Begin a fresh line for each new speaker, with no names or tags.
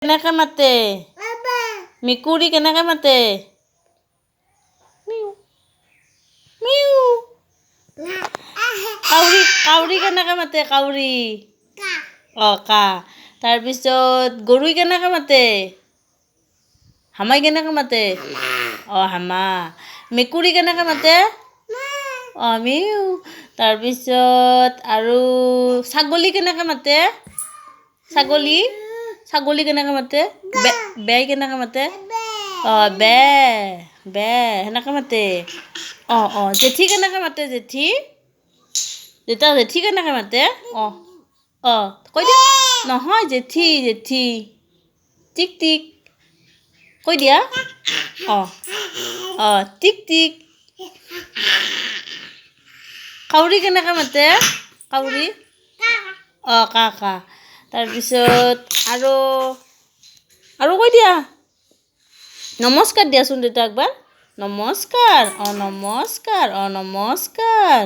কেনেকে মাতে? মেকুৰী কেনেকে মাতে? Mu mu. কাউৰী, কাউৰী কেনেকে মাতে? কাউৰী, অঁ, কা। তাৰপিছত গৰুই কেনেকে মাতে? হামাই কেনেকে মাতে? অঁ, হামা। মেকুৰী কেনেকে মাতে? অঁ, মিউ। তাৰপিছত আৰু ছাগলী কেনেকে মাতে? ছাগলী, ছাগলী কেনেকে মাতে? বেই কেনেকে মাতে? অঁ, বে বে, সেনেকে মাতে। অঁ অঁ জেঠী কেনেকে মাতে? জেঠী, দেউতা, জেঠী কেনেকে মাতে? অঁ অঁ কৈ দিয়া। নহয়, জেঠী, জেঠী, টিক টিক কৈ দিয়া। অঁ অঁ টিক টিক। কাউৰী কেনেকে মাতে? কাউৰী, অঁ, কা কা। তাৰপিছত আৰু আৰু কৈ দিয়া। নমস্কাৰ দিয়াচোন দেউতা একবাৰ। নমস্কাৰ, অঁ, নমস্কাৰ, অঁ, নমস্কাৰ।